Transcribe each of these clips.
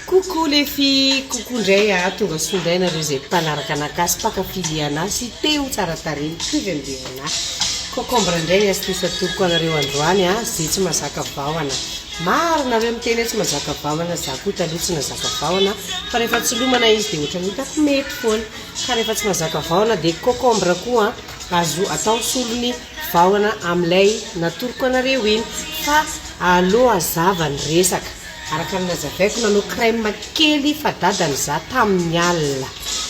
Coucou les filles, coucou ndray a, tonga soa ndray nareo izay mpanaraka anakahy sy mpankafy liana sy te ho tsara tarehy mitovy amin'ny liana. Concombre ndray ny astuce atoroko anareo androany a, ze tsy mahazaka vahona. Maro nareo miteny hoe tsy mahazaka vahona, za koa taloha tsy nahazaka vahona fa rehefa tsy lomana izy dia ohatran'ny hitako mety foana. Ka rehefa tsy mahazaka vahona dia concombre koa azo atao solon'ny vahona amin'ilay natoroko anareo iny fa aleo hazava ny resaka. Araka ny nazavaiko, nanao crème kely fa dadany za tamin'ny alina.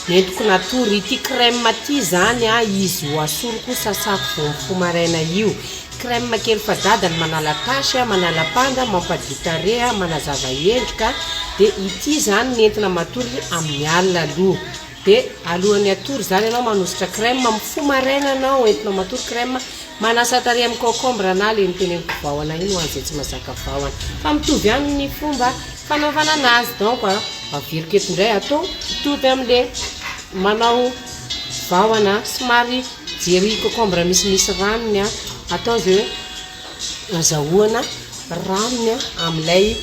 Nentiko natory. Ity crème ity zany a, izy ho asoriko sasako vao mifoha maraina io. Crème kely fa dadany manala tache, manala panda, mampadio tarehy, manazava endrika. Dia ity zany nentina matory amin'ny alina aloha. Dia alohan'ny hatory zany ianao manosotra crème, mifoha maraina ianao entinao matory crème, manasa tarehy amin'ny concombre na le noteneniko vahona iny ho an'izay tsy mazaka vahona. Fa mitovy ihany ny fomba fanaovana anazy donc averiko eto indray atao mitovy amin'le manao vahona somary jery concombre misimisy ranony atao zay hoe azahoana ranony amin'ilay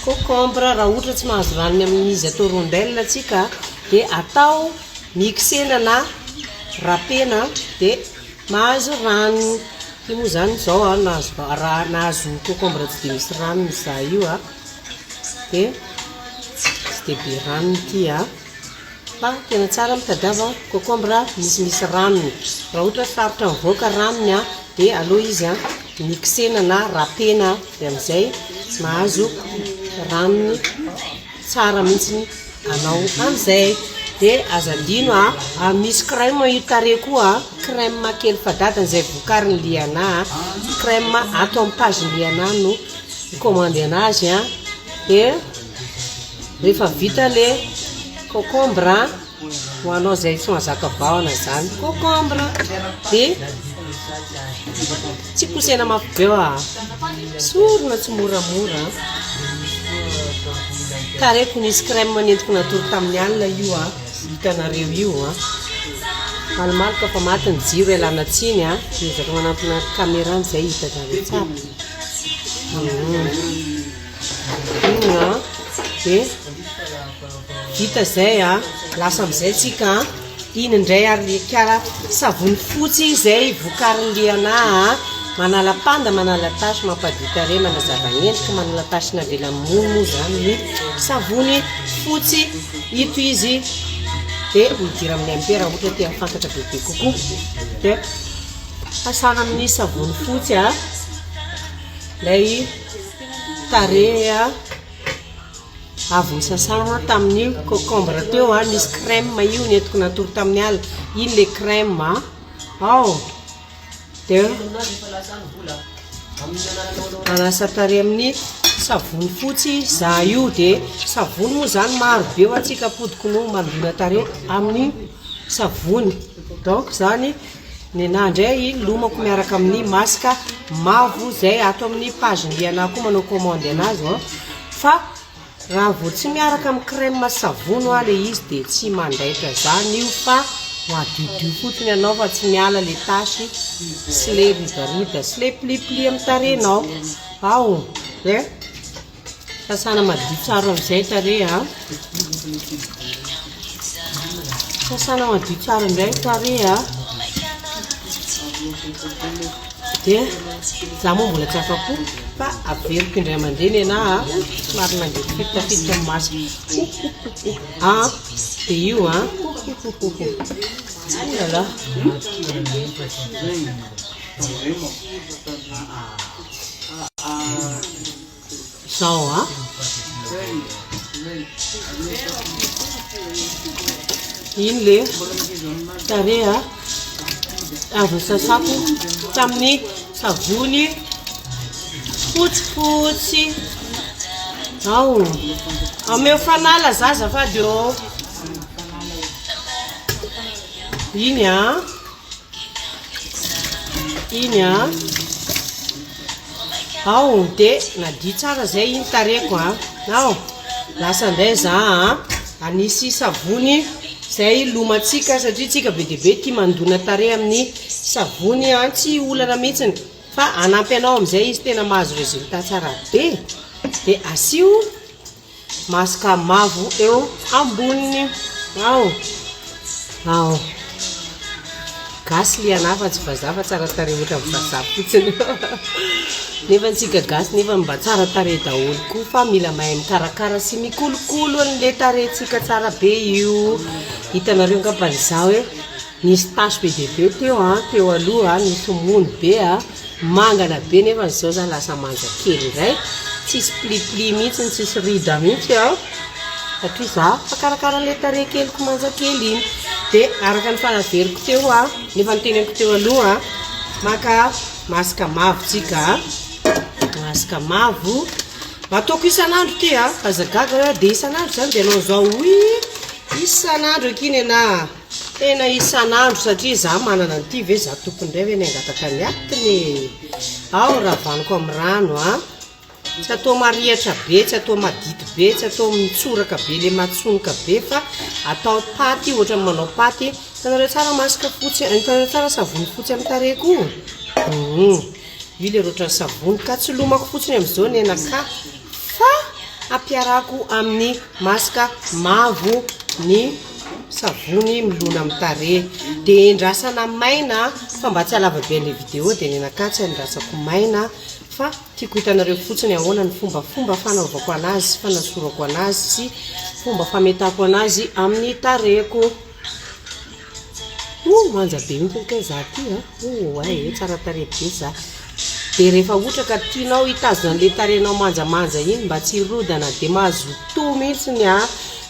concombre. Raha ohatra tsy mahazo ranony amin'izy atao rondelle tsika dia atao mixena na rapena dia mahazo ranony. Ity moa izany izao a, nahazo raha nahazo concombre tsy dia misy ranony za io a, dia tsy dia be ranony ity a, fa tena tsara mitadiava concombre misimisy ranony. Raha ohatra sarotra mivoaka ranony a, dia aleo izy a mixena na rapena dia amin'izay mahazo ranony tsara mihitsy anao amin'izay. Dia aza adino a, misy crème io tarehy koa a, crème kely fa dadany izay vokarin'i Liana a, crème ato amin'ny page Liana no mi-commande anazy a, dia rehefa vita le concombre a, Ho anao izay tsy mahazaka vahona izany concombre dia tsy kosehina mafy be hoa, sorona tsy moramora. Tarehiko nisy crème nentiko natory tamin'ny alina io a, hitanareo io a. Malomaloka fa maty ny jiro ialana tsiny a, miezaka manantona caméra amin'izay hitanareo tsara. Iny a, dia Vita izay a, lasa amin'izay tsika a, iny indray ary le kara savony fotsy izay vokarin'i Liana a, manala panda, manala tache, mampadio tarehy, manazava endrika, manala tache navela mony moa izany ny savony fotsy, ito izy dia midira amin'ny MP raha ohatra te hahafantatra bebe kokoa, dia sasana amin'ny savony fotsy a, ilay tarehy a. Avy nosasana tamin'ny cocombre teo a, nisy crème io nentiko natory tamin'ny alina, iny le crème a, ao de manasa tarehy amin'ny savony fotsy za io, de savony moa zany maro be ho antsika apodiko no mandona tarehy amin'ny savony, donc zany Nenah ndray lomako miaraka amin'ny masque mavo zay ato amin'ny page Liana koa manao commande anazy an fa raha vao tsy miaraka amin'ny crème savony hoa le izy de tsy mandaitra zany io fa madiodio fotsiny ianao fa tsy miala le tache sy le ridarida sy le pli pli amin'ny tarehinao ao de Sasana madio tsara amin'izay tarehy a. Sasana madio tsara indray tarehy a. Dia za moa mbola tsy afa-po fa averiko indray aman-dreny ianà a. Somary nandeha tafiditra ny maso. A dia io a. Oh là là. Zao a. Iny le tarehy a. Avy nosasako tamin'ny savony fotsifotsy. Ao. Ameo fanala za azafady ô. Iny a. Iny a. Ao dia nadio tsara zay iny tarehiko a. Ao, lasa indray za a. Anisy savony zay lomantsika satria tsika be dia be tia mandona tarehy amin'ny savony a, tsy olana mihitsiny fa hanampy anao amin'izay izy tena mahazo résultat tsara be. Dia asio. Masque mavo eo amboniny. Ao. Ao. Gasy liana fa tsy vazaha fa tsara tarehy ohatran'ny vazaha fotsiny. Nefa antsika gasy nefa mba tsara tarehy daholo koa fa mila mahay mikarakara sy mikolokolo an'le tarehintsika tsara be io. Hitanareo angamba za hoe nisy tache be dia be teo an, teo aloha nisy mony be an, mangana be nefa izao za lasa manja kely indray. Tsisy pli pli mihitsy, tsisy ride mihitsy an. Satria za mpakarakara an'ilay tarehy keliko manja kely iny. Dia araka ny fanaveriko teo an, nefa noteneniko teo aloha an, maka masque mavo tsika, masque mavo. Ataoko isan'andro ity an, aza gaga hoe dia isan'andro izany dia anao izao oui, isan'andro akia ny anah. Tena isan'andro satria za manana an'ity ve za tompony indray ve ny hangataka ny atiny e. Ao ravaniko amin'ny rano an. Tsy atao marihatra be, tsy atao madity be, tsy atao mitsoraka be le matsonoka be fa atao paty ohatran'ny manao paty. Hitanareo tsara masque fotsy, hitanareo tsara savony fotsy amin'ny tarehiko io? Hum, io le ohatran'ny savony ka tsy lomako fotsiny amin'izao ny anakahy fa ampiarahako amin'ny masque mavo ny savony milona amin'ny tarehy. Dia endrasana maina fa mba tsy halava be an'ilay vidéo dia ny anakahy tsy andrasako maina fa Tiako hitanareo fotsiny ahoana ny fombafomba fanaovako anazy sy fanasorako anazy sy fomba fametako anazy amin'ny tarehiko. Oh, manja be mihitsy kay za ty a. Oh, ay, eh, tsara tarehy be za. Dia rehefa ohatra ka tianao hitazona an'ilay tarehinao manjamanja iny mba tsy hirodana dia mazotoa mihitsy ny a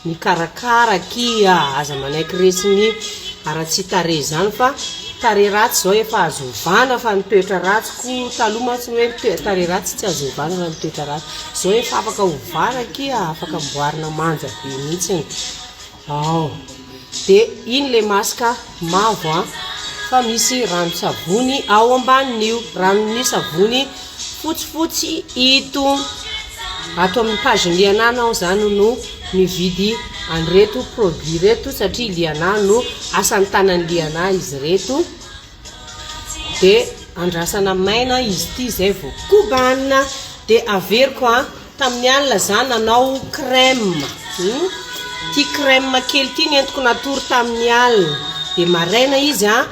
mikarakara akia, aza manaiky resin'ny haratsian-tarehy izany fa tarehy ratsy izao efa azo ovana fa ny toetra ratsy koa taloha mantsy ny hoe tarehy ratsy tsy azo ovana fa ny toetra ratsy izao efa afaka ovana akia, afaka amboarina manja be mihitsy ao. Dia iny ilay masque mavo an, fa misy ranon-tsavony ao ambanin'io, ranon'ny savony fotsifotsy ito. Ato amin'ny page Liana aho zany no mividy an'ireto produit ireto satria Liana no asan'ny tanan'i Liana izy ireto. Dia andrasana maina izy ity izay vao kobanina. Dia averiko an, tamin'ny alina za nanao crème. Ity crème kely ity nentiko natory tamin'ny alina. Dia maraina izy an,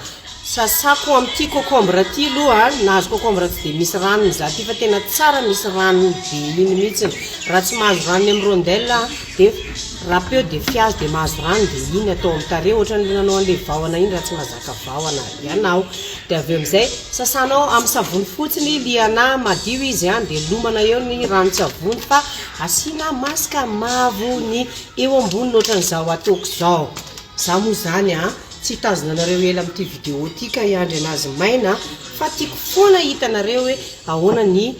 Sasako amin'ity cocombre ity aloha, nahazo cocombre tsy dia misy ranony za ty fa tena tsara misy ranony be iny mihitsiny, raha tsy mahazo ranony amin'ny rondelle dia rapeo dia fihazo dia mahazo rano dia iny atao amin'ny tarehy ohatran'ilay nanao an'ilay vahona iny raha tsy mahazaka vahona ianao, dia avy eo amin'izay sasanao amin'ny savony fotsiny liana madio izy an, dia lomana eo ny ranon-tsavony fa asiana masque mavo ny eo amboniny ohatran'izao ataoko izao, za moa zany an. Tsy hitazona anareo ela amin'ity vidéo ity ka hiandry anazy maina fa tiako foana hitanareo hoe ahoana ny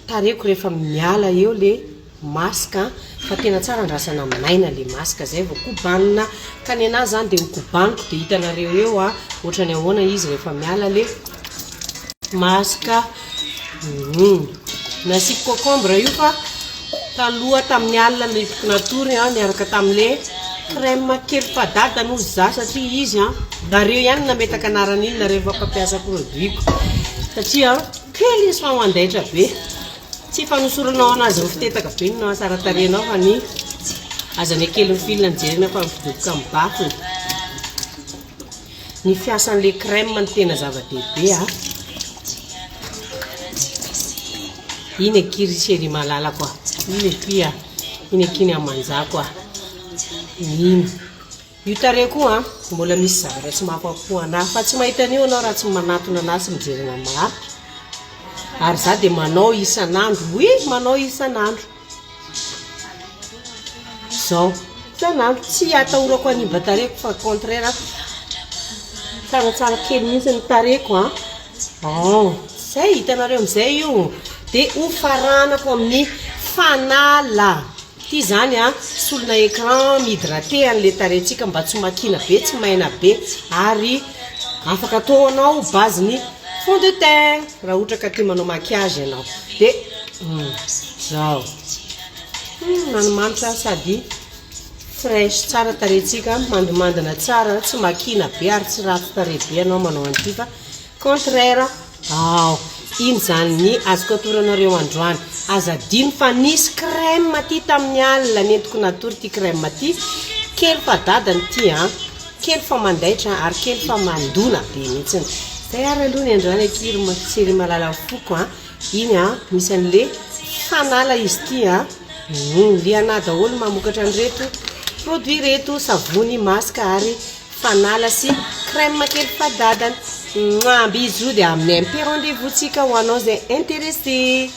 tarehiko rehefa miala eo le masque fa tena tsara andrasana maina le masque zay vao kobanina ka ny anahy zany de ho kobaniko de hitanareo eo a ohatrany ahoana izy rehefa miala le masque. Nasiako concombre io fa taloha tamin'ny alina nentiko natory an, niaraka tamin'le crème kely fadadany hozy za satria izy an, nareo ihany no nametaka anarana iny nareo efa mpampiasa produit-ko satria kely izy fa mandaitra be, tsy fanosoranao anazy mifitetaka be no nahatsara tarehy anao fa ny aza ny hakelin'ny fil no jerena fa mifidoboka amin'ny bafiny. Ny fiasan'le crème no tena zava-dehibe a. Iny akia ry chérie malalako a. Iny akia. Iny akia ny amanjako a. Iny. Io tarehy koa a, mbola misy zavatra tsy mahafapo anahy fa tsy mahita an'io ianao raha tsy manatona anahy sy mijery anahy maharitra. Ary za dia manao isan'andro, oui, manao isan'andro. Zao. Isan'andro. Tsy atahorako hanimba tarehiko fa contraire tsaratsara kely mihitsy ny tarehiko an. Bon, zay hitanareo amin'izay io. Dia ho faranako amin'ny fanala. Ity izany an, solona écran mi-hydrater an'ilay tarehintsika mba tsy makina be, tsy maina be ary afaka ataonao base-n'ny fond de teint raha ohatra ka tia manao maquillage ianao. Dia zao. Manimanitra sady fresh tsara tarehintsika, mandimandina tsara, tsy makina be ary tsy ratsy tarehy be ianao manao an'ity fa contraire. Ao, iny izany ny azoko atoro anareo androany. Aza adino fa nisy crème aty tamin'ny alina nentiko natory ity crème ity. Kely fa dadany ity an. Kely fa mandaitra ary kely fa mandona be mihitsiny. Zay ary aloha ny androany akia ry chérie malala ny foko an. Iny an, misy an'le fanala izy ity an. Liana daholo mamokatra an'ireto produit ireto, savony, masque ary fanala sy crème kely fa dadany. Mouah, bisous dia amin'ny MP rendez-vous tsika ho anao izay intéressé.